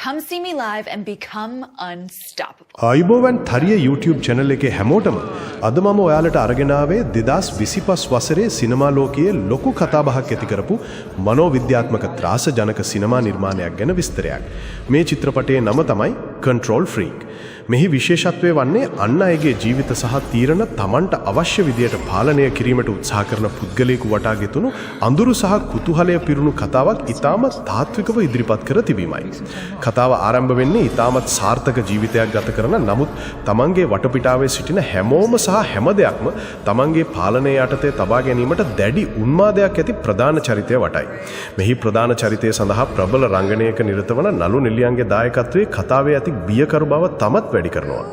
Come see me live and become unstoppable. ආයුබෝවන් තරිය YouTube channel එකේ හැමෝටම. අද මම ඔයාලට අරගෙන ආවේ 2025 වසරේ සිනමා ලෝකයේ ලොකු කතාබහක් ඇති කරපු මනෝවිද්‍යාත්මක ත්‍රාස ජනක සිනමා නිර්මාණයක් ගැන විස්තරයක්. මේ චිත්‍රපටයේ නම තමයි Control Freak. මෙහි විශේෂත්වය වන්නේ අන් අයගේ ජීවිත සහ තීරණ තමන්ට අවශ්‍ය විදියට පාලනය කිරීමට උත්සාහ කරන පුද්ගලයෙකු වටා ගෙතුණු අඳුරු සහ කුතුහලය පිරුණු කතාවක් ඉතාම තාත්විකව ඉදිරිපත් කර තිබීමයි. කතාව ආරම්භ වෙන්නේ ඉතාමත් සාර්ථක ජීවිතයක් ගත කරන, නමුත් තමන්ගේ වටපිටාවේ සිටින හැමෝම සහ හැම දෙයක්ම තමන්ගේ පාලනය යටතේ තබා ගැනීමට දැඩි උන්මාදයක් ඇති ප්‍රධාන චරිතය වටයි. මෙහි ප්‍රධාන චරිතය සඳහා ප්‍රබල රංගනයක නිරත වන නලු නිලියන්ගේ දායකත්වයේ කතාවේ ඇති බියකරු බව තවත් වැඩි කරනවා.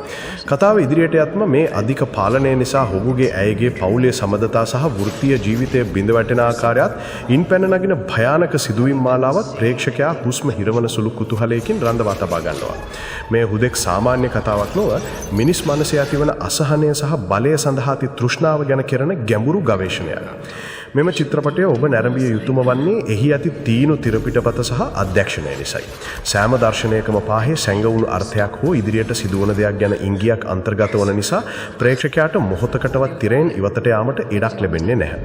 කතාව ඉදිරියට යත්ම මේ අධික පාලනය නිසා ඔහුගේ ඇයගේ පවුලේ සබඳතා සහ වෘත්තීය ජීවිතය බිඳ වැටෙන ආකාරයත්, ඉන් පැන නගින භයානක සිදුවීම් මාලාවත් ප්‍රේක්ෂකයා හුස්ම හිරවන සුළු කුතුහලයකින් රඳවා තබා ගන්නවා. මේ හුදෙක් සාමාන්‍ය කතාවක් නොව, මිනිස් මනසේ ඇතිවන අසහනය සහ බලය සඳහා ඇති තෘෂ්ණාව ගැන කෙරෙන ගැඹුරු ගවේෂණයක්. මෙම චිත්‍රපටය ඔබ නැරඹිය යුතුම වන්නේ එහි ඇති තීනු තිරපිටපත සහ අධ්‍යක්ෂණය නිසයි. සෑම දර්ශනයකම පාහේ සැඟවුණු අර්ථයක් හෝ ඉදිරියට සිදුවන දෙයක් ගැන ඉංගියක් අන්තර්ගත වන නිසා ප්‍රේක්ෂකයාට මොහොතකටවත් තිරයෙන් ඉවතට යාමට ඉඩක් ලැබෙන්නේ නැහැ.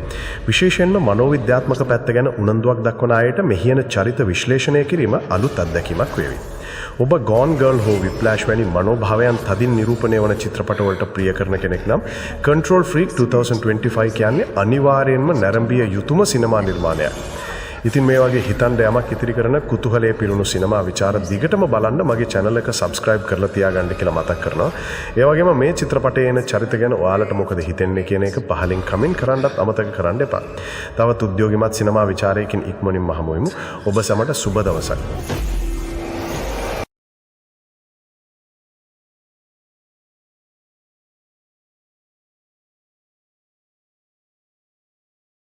විශේෂයෙන්ම මනෝවිද්‍යාත්මක පැත්ත ගැන උනන්දුවක් දක්වන අයට මෙහි එන චරිත විශ්ලේෂණය කිරීම අලුත් අත්දැකීමක් වේවි. ඔබ ගෝන් ගර්ල් හෝ විප්ලෑෂ් වැනි මනෝභාවයන් තදින් නිරූපණය වන චිත්‍රපටවලට ප්‍රිය කරන කෙනෙක් නම්, Control Freak 2025 කියන්නේ අනිවාර්යෙන්ම නැරඹිය යුතුම සිනමා නිර්මාණයක්. ඉතින් මේ වගේ හිතන්න යමක් ඉතිරි කරන කුතුහලයේ පිරුණු සිනමා විචාර දිගටම බලන්න මගේ channel එක subscribe කරලා තියාගන්න කියලා මතක් කරනවා. ඒ වගේම මේ චිත්‍රපටයේ එන චරිත ගැන ඔයාලට මොකද හිතෙන්නේ කියන එක පහලින් කමෙන්ට් කරන්නත් අමතක කරන්න එපා. තවත් උද්‍යෝගිමත් සිනමා විචාරයකින් ඉක්මනින්ම හමු වෙමු. ඔබ සැමට සුබ දවසක්.